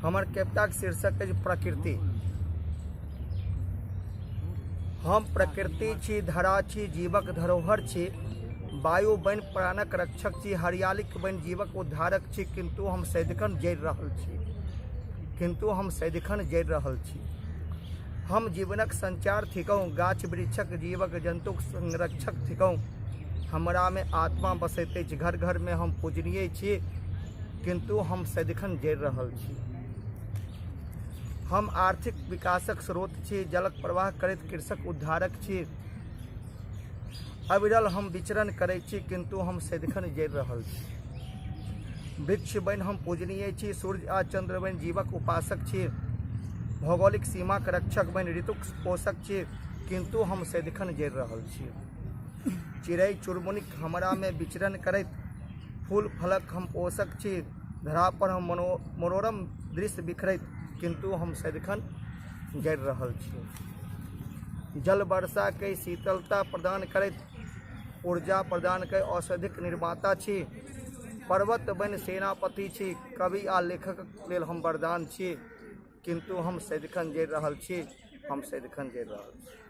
हमर कविताक शीर्षक अछि प्रकृति। हम प्रकृति छी, धरा छी, जीवक धरोहर छी, वायु बनि प्राणक रक्षक छी, हरियालीक बनि जीवक उद्धारक छी, किन्तु हम सदिखन जरि रहल छी, किन्तु हम सदिखन जरि रहल छी। हम जीवनक संचार थिकहुँ, गाछ वृक्षक जीवक जन्तुक संरक्षक थिकहुँ। हमरामे आत्मा बसैत अछि, घर घरमे हम पूजनीय छी, किन्तु हम सदिखन जरि रहल छी। हम आर्थिक विकासक स्रोत छी, जलक प्रवाह करैत कृषक उद्धारक छी। अविरल हम विचरण करैत छी, किन्तु हम सदिखन जरि रहल छी। वृक्ष बनि हम पूजनीय छी, सूर्य आ चन्द्र बनि जीवक उपासक छी। भौगोलिक सीमाक रक्षक बनि ऋतुक पोषक छी, किन्तु हम सदिखन जरि रहल छी। चिड़ै चुनमुनीक हमरामे विचरण करैत फूल फलक हम पोषक छी, धरापर हम मनोरम दृश्य बिखरैत, किन्तु हम सदिखन जरि रहल छी। जल वर्षाके शीतलता प्रदान करैत ऊर्जा प्रदान कय औषधिक निर्माता छी। पर्वत बनि सेनापति छी, कवि आ लेखकक लेल हम वरदान छी, किन्तु हम सदिखन जरि रहल छी, हम सदिखन जरि रहल छी।